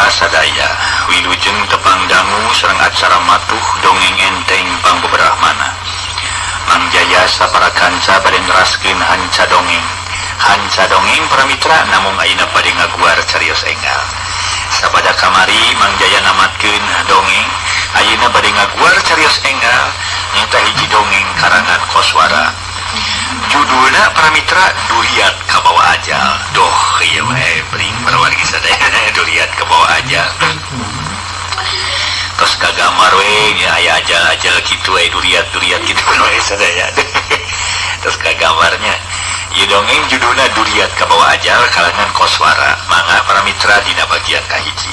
mitra sadaya wilujeng tepang dangu sareng acara matuh dongeng enteng pangbeberahmana. Mang Jaya sapara kanca bade neraskeun hanca dongeng. Hanca dongeng para mitra namung ayeuna bade ngaguar carios enggal. Sabada kamari Mang Jaya namatkeun dongeng, ayeuna bade ngaguar carios enggal nyaeta hiji dongeng karangan Koswara. Judulna para mitra Duriat Kabawa Ajal. Doh ieu wae bring para wargi sadaya Duriat Kabawa Ajal. Tos kagambar we nya aya ajal-ajal kitu we duriat-duriat kitu we sadaya. Tos kagambarnya. Ieu dongeng judulna Duriat Kabawa Ajal kalangan Koswara. Mangga para mitra dina bagian kahiji.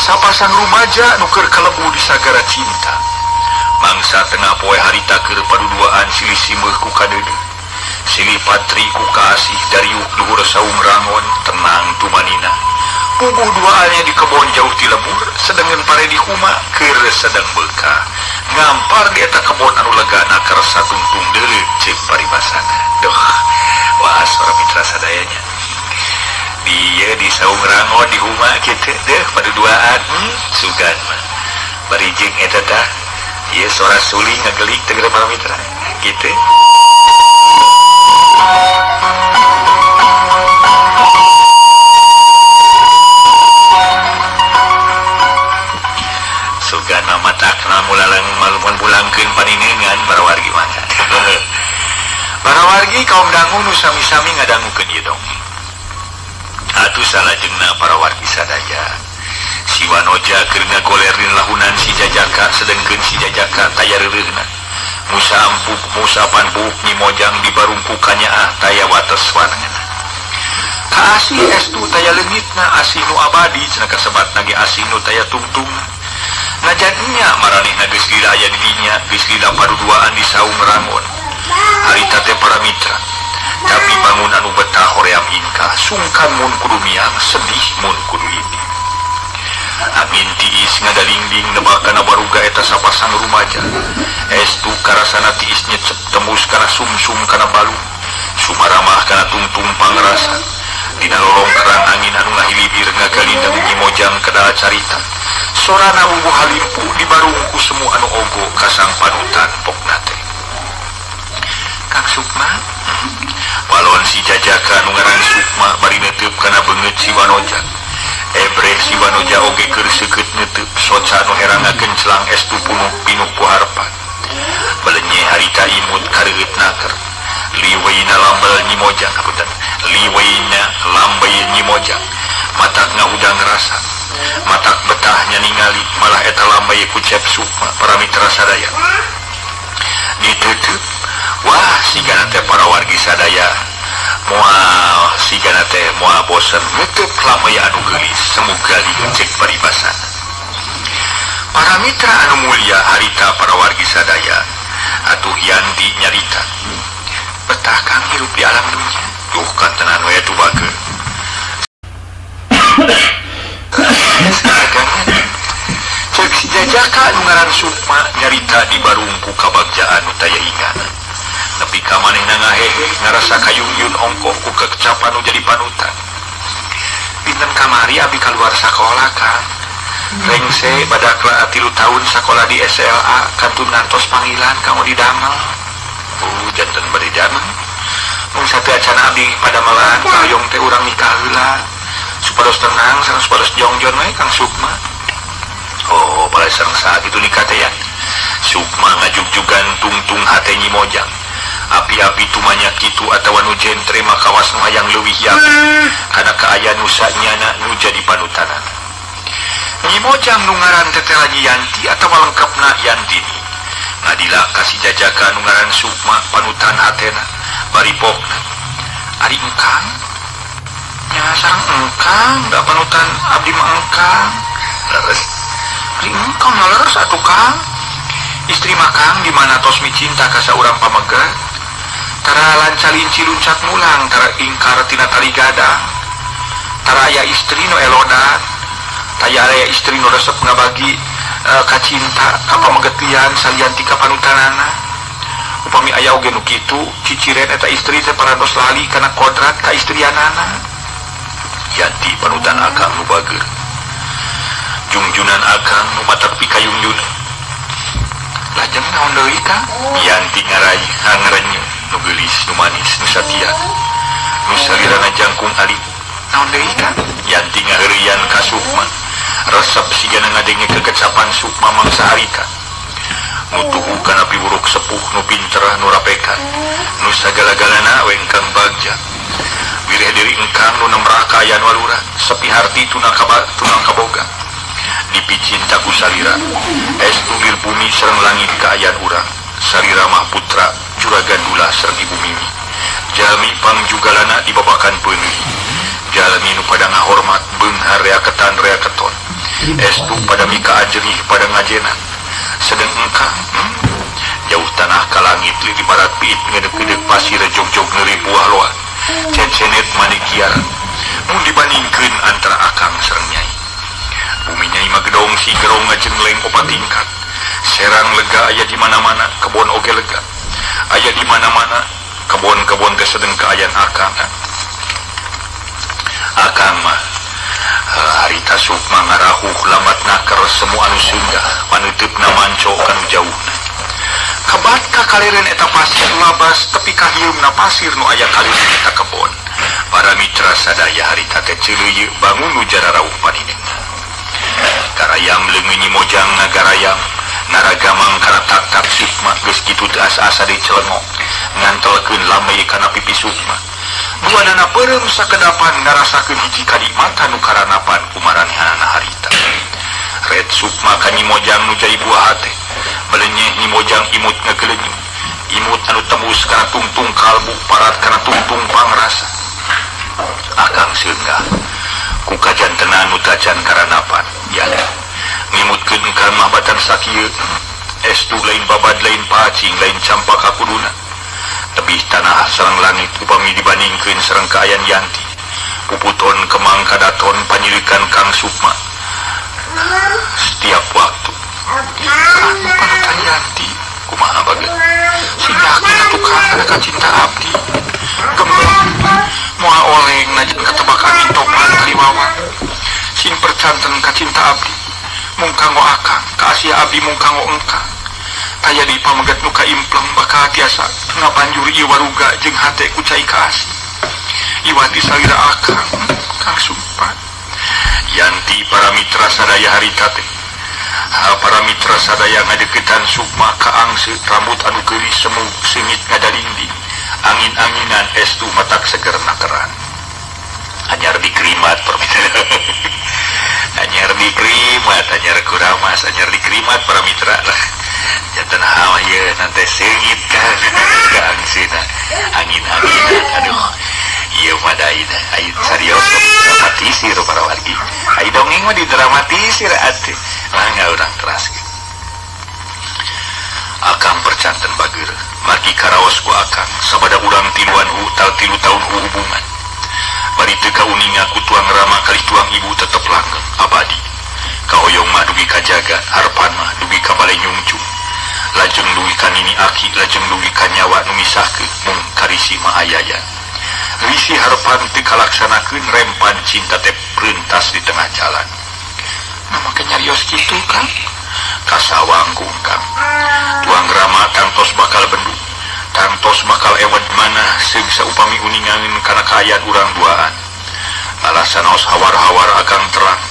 Sapasang rumaja nu keur kalebu di sagara cinta. Mangsa tengah poe harita keur paduduaan silih simeuh ku kadeudeuh. Silih patri ku kaasih dariuk luhur saung rangon tenang tumanina. Puguh duaannya di kebon jauh ti lebur, sedengeun pare di huma keur sedang beukah. Ngampar di eta kebon anu legana karsa tungtung deuleu ceuk paribasana. Duh, wah suara mitra sadayanya. Dia di saung rangon di huma kitu deh paduduaan sugan mah bari jeung eta tah ieu suara suling ngagelik teh para mitra kitu. Sugan mah matakna mulalang malumun pulangkeun paninengan para wargi mah. Para wargi kaum dangu nu sami-sami ngadangukeun ieu dongeng. Atuh salajengna para wargi sadaya. Si Wanoja keur ngagoler dina lahunan si Jajaka sedengkeun si Jajaka taya reureuhna. Musa ampuk Musa panbuk Nyi Mojang dibarungku kanyaah taya wates wanengan. Kaasih estu taya leungitna asih nu abadi cenah kasebatna ge asih nu taya tungtungna. Najan nya maranehna geus lila aya di dinya geus lila paduduaan di saung rangon. Harita teh para mitra. Tapi bangun anu betah hoream ingkah sungkan mun kudu miang sedih mun kudu ini. Angin tiis ngadalingding nebak kana baruga eta sapasang rumaja. Estu karasana tiis nyecep tembus kana sumsum kana balung. Sumaramah kana tungtung pangrasa. Dina lorong kerang angin anu ngahilibir ngagalindang Nyi Mojang kedala carita. Sorana wubuh halimpu dibarungku semu anu ogo kasang panutan pokna teh. Kang Sukma walon si Jajaka nu ngaran Sukma bari neuteub kana beungeut si Wanoja. Ebreh si Wanoja oge keur seukeut neuteub soca nu herang ngagencelang estu punuh pinuh ku harpan. Belenye harita imut kareueut naker. Liweina lambel Nyimojang hapunten. Liweina lambai Nyimojang. Matak ngahudang rasa. Matak betahnya ningali malah eta lambai ku Cep Sukma para mitra sadaya. Ditutup. Wah sigana teh para wargi sadaya. Moal sigana teh moal bosen nutup lambai anu geulis semoga cek paribasan. Para mitra anu mulia harita para wargi sadaya atuh Yanti nyarita. Betah kang hirup di alam dunia. Duh kantenan we atuh bager. Cek si jajaka anu ngaran Sukma nyarita di barungku kabagjaan nu taya ingana. Nepi ka manehna ngahehe ngarasa kayungyun ongkoh ku kekecapan nu jadi panutan. Dinten kamari abi kaluar sakola Kang. Rengse badakla 3 tahun sakola di SLA kantun ngantos panggilan kanggo didamel. Janten bade damel. Mung sateuacan abdi padamelan kahoyong teh urang nikah heula. Supados tenang sareng supados jongjon we Kang Sukma. Oh, balai sareng saat itu nikah teh ya. Sukma ngajugjugan tungtung hate Nyimojang. Api-api tumanya kitu atawa nu jentre makawas nu hayang leuwih yakin kana kaayaan nu sanyana nu jadi panutanan. Nyimojang nu ngaran tetela Yanti atawa lengkapna Yantini. Ngadila kasih jajaka nu ngaran Sukma panutan hatena bari pokna. Ari engkang nya sareng engkang da panutan abdi mah engkang. Leres. Ari engkang leres atuh Kang. Istri makang di mana tos micinta ka saurang pamegat. Tara lancalinci luncat mulang tara ingkar tina tali gadang. Tara aya istri nu elodan. Taya aya istri nu resep ngabagi kacinta ka pamegetian salian ti ka panutanana. Upami aya oge nu kitu ciciren eta istri teh parantos lali kana kodrat ka istrianana. Yanti panutan akang nu bager. Jungjunan akang nu matak pikayungyun. Lajeng naon deui Kang? Yanti ngarai ngarenyu nu geulis nu manis nu satia. Nu salirana jangkung alit. Naon deui Kang? Yanti ngaheureuyan ka Sukma. Resep sigana ngadenge kekecapan Sukma mangsa harita. Nu tuhu kana piwuruk sepuh nu pinter nu rapekan. Nu sagala-galana we engkang bagja. Wireh diri engkang nu nemraka aya nu alura. Sepi harti tuna kaboga. Dipicinta ku salira. Es tungir bumi sareng langit kaayaan urang. Salira mah putra juragan dula sareng ibu mimi. Jalmi pangjugalana dibabakan peuneuh. Jalmi nu pada ngahormat beunghar reaketan reaketon. Estu pada mika ajerih pada ngajenan. Sedeng engkang jauh tanah ka langit di barat piit ngedek-ngedek pasir jog-jog neuri buah loa. Cencenet manikiar. Mun dibandingkeun antara akang sareng nyai. Bumi nyai mah gedong si gerong ngajengleng opat tingkat. Serang lega aya di mana-mana, kebon oge lega. Aya di mana-mana, kebon-kebon teh sedeng kaayaan akang. Akang mah harita Sukma ngarahuh lamat naker semua anu Sunda panuteupna manco kanu jauhna. Kabat ka kaliren eta pasir labas tepi ka hiumna pasir nu aya kaliren eta kebon. Para mitra sadaya harita teh ceuleuy bangun nu jararauh paninengna. Garayam leungeun Nyimojang ngagarayam naragamang kana tak-tak Sukma geus kitu teu asa-asa deui celengok ngantelkeun lamei kana pipi Sukma. Duanana peureum sakedapan ngarasakeun hiji kanikmatan nu karanapan ku maranehanana harita. Red Sukma ka Nyimojang nu jadi buah hate. Belenyeh Nyimojang imut ngagelenyum. Imut anu tembus kana tungtung kalbu parat kana tungtung pangrasa. Akang seungah ku kajantenan nu tacan karanapan. Ya ngimutkeun engkang mah batan sakieu. Estu lain babad lain pacing lain campaka kuduna. Tebih tanah sareng langit upami dibandingkeun sareng kaayaan Yanti. Puputon kemang kadaton panyirikan Kang Sukma. Setiap waktu anu panutan Yanti kumaha bageun. Sing yakin atuh Kang kana kacinta abdi. Gembleng moal oleng najan katebak angin topan kaliwawa. Sing percanten kacinta abdi. Mung kanggo akang, ka Asia abdi mung kanggo engkang. Taya di pamegat nu kaimpleng bakal tiasa ngabanjur ieu waruga jeung hate ku cai kaasi. Iwati salira akang, Kang Sukma. Yanti para mitra sadaya harita teh. Para mitra sadaya ngadeukeutan Sukma kaangse rambut anu geulis semu seungit ngadalindi. Angin-anginan estu matak seger nakeran. Anyar dikrimat para mitra. Anyar dikrimat, anyar kuramas, anyar dikrimat para mitra lah. Jantan hawa ye nanti seungit kan kangsina angin-anginan aduh. Ieu mah daina aya serius dramatisir para wargi. Aya dongeng mah didramatisir atuh. Mangga urang teraskeun. Akang percanten bager, margi karaos ku akang sabada urang tiluan hutal 3 tahun hubungan. Bari teu kauninga ku tuang rama kali tuang ibu tetep langgeng abadi. Kaoyong mah dugi ka jagat, harepan mah dugi ka bale nyungcung. Lajeng dugi ka nini aki, lajeng dugi ka nyawa nu misahkeun mung karisi mah ayaya. Risi harepan teu kalaksanakeun rempan cinta teh prentas di tengah jalan. Nah make nyarios kitu Kang. Kasawang ku Kang. Tuang rama tangtos bakal bendu. Tangtos bakal ewed mana seung saupami uningangeun kana kaayaan urang duaan. Alasan naos hawar-hawar akang terang.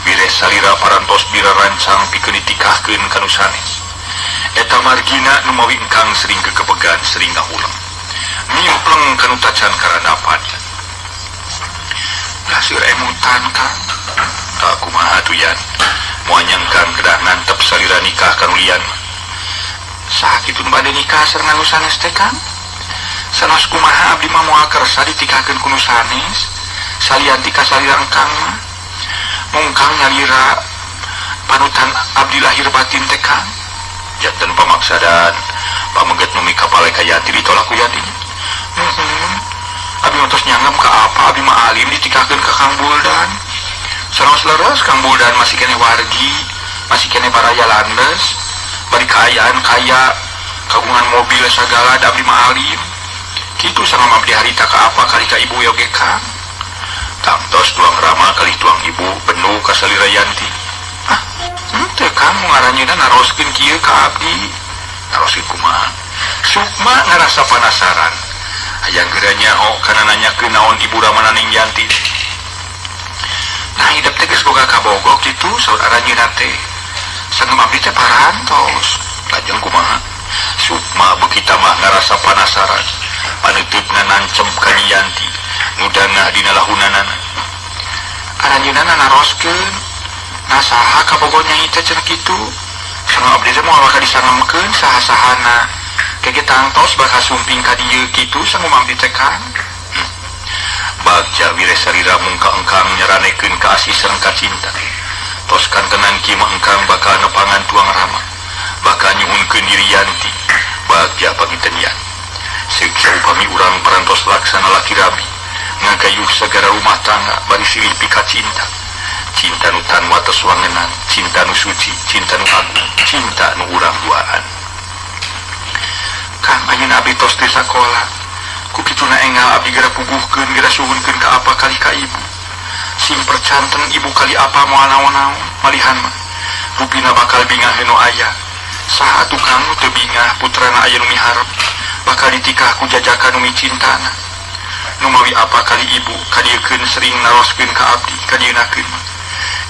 Bire salira parantos bira rancang pikeun ditikahkeun ka nu sanes. Eta margina nu mawi engkang sering kekepegan sering ngahuleng. Mimpleng kanu tacan karanapan. Lah seur emutan Kang. Tak kumaha atuh yan. Moal nyangkang kedah nantep salira nikah ka nu lian. Saha kitu nu bade nikah sareng anu sanes teh Kang? Sanos kumaha abdi mah moal kersa ditikahkeun ku nu sanes. Salian ti kasalira engkang mah. Mungkang nyalira panutan abdi lahir batin teh Kang. Janten pamaksadan pameget nu mikapale ka Yanti ditolak ku Yanti. Abdi mah tos nyanggem ka apa abdi mah alim ditikahkeun ka Kang Buldan. Sanos leres Kang Buldan masih keneh wargi, masih keneh baraya landes. Bari kaayaan kaya kagungan mobil sagala da abdi mah alim. Kitu sangam abdi harita ka apa kali ka ibu oge Kang. Tangtos tuang rama kali tuang ibu penuh ka salira Yanti. Ah, henteu Kang ngaranyeuna naroskeun kieu ka abdi. Naroskeun kumaha? Sukma ngarasa panasaran. Hayang geura nyaho kana nanyakeun naon ibu ramana ning Yanti. Nah hidep teh geus boga kabogoh kitu saur aranyeuna teh. Sangem abdi teh parantos. Lajeng kumaha? Sukma beuki tambah ngarasa panasaran. Paneuteup nancem ka Yanti. Nu dangah dina lahunanana. Aranjeunna naroskeun. Nah saha kabogoh nyai teh cenah kitu? Sangem abdi teh moal bakal disangemkeun saha-sahana. Kege tangtos bakal sumping ka dieu kitu sangem abdi teh Kang. Bagja wire sarira mungka engkang nyaranekeun ka asih sareng ka cinta. Tos kantenan kieu mah engkang bakal nepangan tuang rama. Bakal nyuhunkeun diri Yanti. Bagja panginten Yan. Seuk saupami urang parantos laksana laki rabi. Ngagayuh sagara rumah tangga bari silih pika cinta. Cinta nu tan wates wangenan, cinta nu suci, cinta nu agung, cinta nu urang duaan. Kang anjeun abdi tos teu sakola. Ku kituna engal abdi geura puguhkeun geura suhunkeun ka apa kali ka ibu. Sing percanten ibu kali apa moal naon-naon malihan mah. Rupina bakal bingah nu aya. Saha tukang nu teu bingah putrana aya nu miharep. Bakal ditikah ku jajakan nu micintana. Nu mawi apa kali ibu kadiekeun sering naroskeun ka abdi kadieunakeun mah.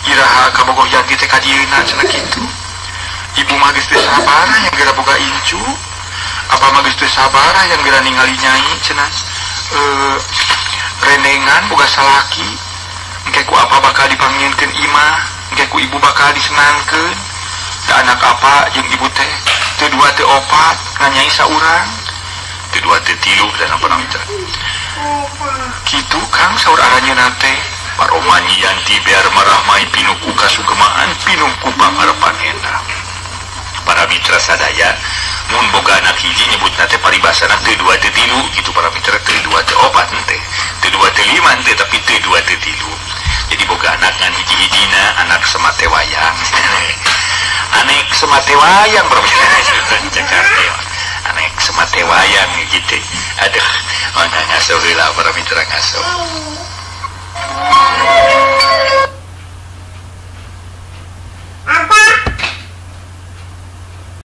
Iraha kabogoh Yanti teh kadieuna cenah kitu. Ibu mah geus teu sabar yang geura boga incu. Apa mah geus teu sabar yang geura ningali nyai cenah. Rendengan boga salaki. Engke ku apa bakal dipanggieunkeun imah, engke ku ibu bakal disenangkeun. Da anak apa jeung ibu teh teu dua teu opat ngan nyai saurang. Teu dua teu tilu dan apa namanya. Kitu Kang saur aranjeunna teh. Paromanyi Yanti biar marahmai pinuh ku kasugemaan pinuh ku pangarepan endah. Para mitra sadaya mun boga anak hiji nyebutna teh paribasana teu dua teu tilu gitu para mitra teu dua teu opat teh teu dua teu lima teh tapi teu dua teu tilu. Jadi boga anak ngan hiji-hijina anak semate wayang. Anek semate wayang para mitra Jakarta. Anek semate wayang gitu. Aduh, mana ngaso heula para mitra ngaso.